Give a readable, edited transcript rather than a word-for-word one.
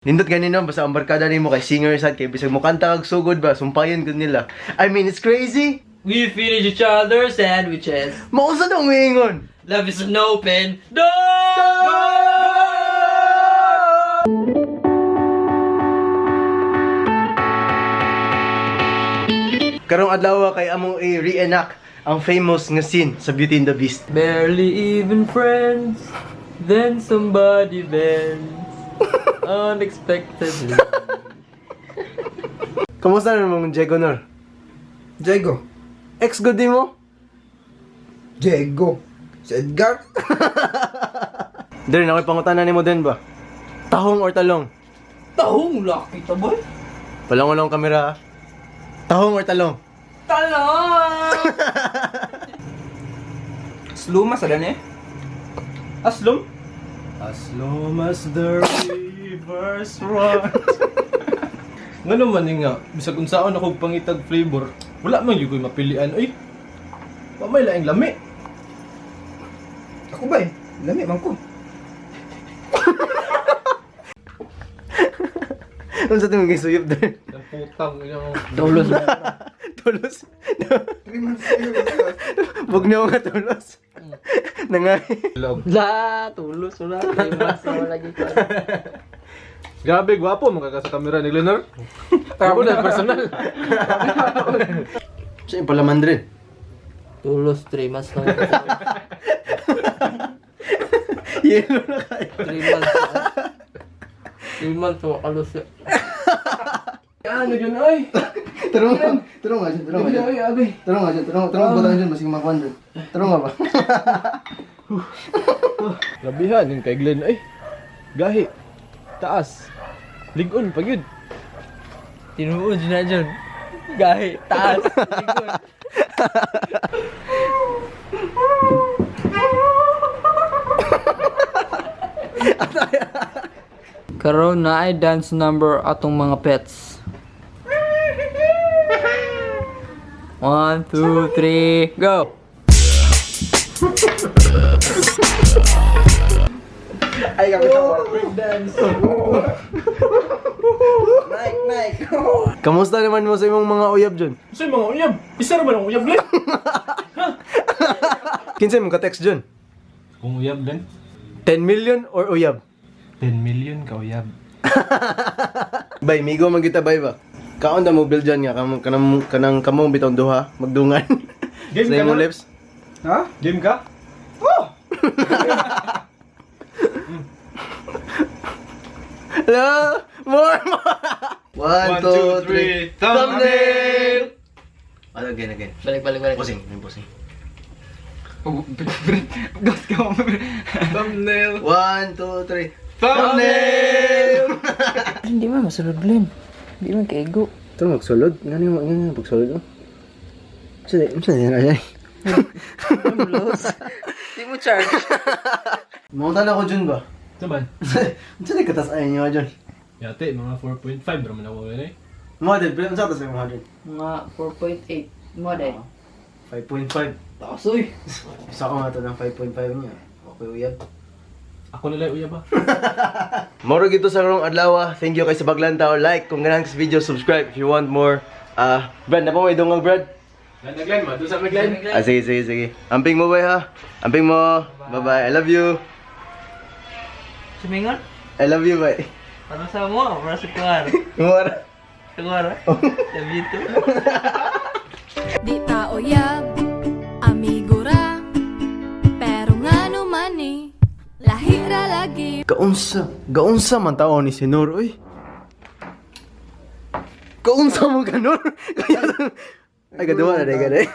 Nindot ganino basta ang barkada nimo kay singer sad kay bisag mo kanta kag sugod ba, sumpayan gud nila. I mean, it's crazy. We finish each other's sandwiches. Mao sa dong miingon. Love is an open door! Karong adlaw kay among i-reenact ang famous nga scene sa Beauty and the Beast. Barely even friends, then somebody bends. Unexpectedly. Kamusta na mong Diego Nor? Diego. Ex good din mo? Diego. Si Edgar. Dre, nakoy pangutana nimo din ba? Tahong or talong? Tahong laki ta boy. Walang walang kamera, ah. Tahong or talong? Talong! Sluma sa dani. Aslom? As long as the rivers run. Ngano man ni nga, bisag unsaon ako pangitag flavor, wala man gyud ko'y mapilian oy. Wa may laing lami. Ako ba eh? Lami man ko. Unsa tingog gisuyop dre? Ang putang ina mo. Tulos. Tulos. 3 months kayo. Bugnaw nga tulos. Nangay. La, tulos. Wala. 3 months na wala lagi ko. Grabe gwapo mo ka sa kamera ni Glenor. Tama na personal. Sa yung palaman dre. Tulos, 3 months na wala. Yelo na kayo. 3 months. 3 months, wala kalos. Ano yun oy? Tulong nga, tulong nga dyan, tulong nga dyan. Ay, agay. Tulong nga dyan, tulong, tulong butang dyan, basig makuhan dyan. Tulong nga ba? Grabihan yung kay Glenn ay. Gahi. Taas. Ligon pag yun. Tinuod na dyan. Gahi, taas, likod. Karon na ay dance number atong mga pets. One, two, three, go! Ay, kami sa break dance. Nike, Nike. Kamusta naman mo sa imong mga uyab dyan? Sa mga uyab, isa ra ba ng uyab Glenn? Kinsa mong ka-text dyan? Kung uyab Glenn, 10 million or uyab? 10 million ka uyab. Bay, migo man kita bay ba? Kaon da mo build dyan nga, kanang, kanang, kanang kamong bitong duha, magdungan. Game sa ka imong na? lips. Ha? Game ka? Hello? More, more! One, two, three. Thumbnail! Ano, again, again. Balik, balik, balik. Posing, may posing. Gas ka mo. Thumbnail. One, two, three. Thumbnail! Hindi man masulod, Glenn. Hindi man kaigo. Ito, magsulod. Nga nga nga, pagsulod mo. Saan yan, ay? Hindi mo charge. Mamunta na ako dyan ba? Naman. Saan katas ay niyo dyan? Yate, mga 4.5 raman ako ngayon eh. Model, pero saan tas ay mga dyan? Mga 4.8. Mo day. 5.5. Taas, uy. Isa ko nga to ng 5.5 niya. Okay, uyab. Ako nila yung uyab ah. Moro gito sa karong adlaw. Thank you kay sa paglantaw. Like kung ganahan sa video, subscribe if you want more. Ah, Brad, na po may dungang Brad? Glenn na Glenn, madu sa may Glenn. Ah, sige, sige, sige. Amping mo bay ha. Amping mo. Bye-bye. I love you. Sumingon? I love you, bay. Para sa mo, para sa kuwara. Mura. Sa kuwara? Love you too. Di ta uyab, amigo ra. Pero ngano man ni, lahi ra lagi. Kaunsa. Kaunsa man tao ni Senor, uy. Kaunsa mo ka, Nor? Ay, gaduwa na, day, gaday.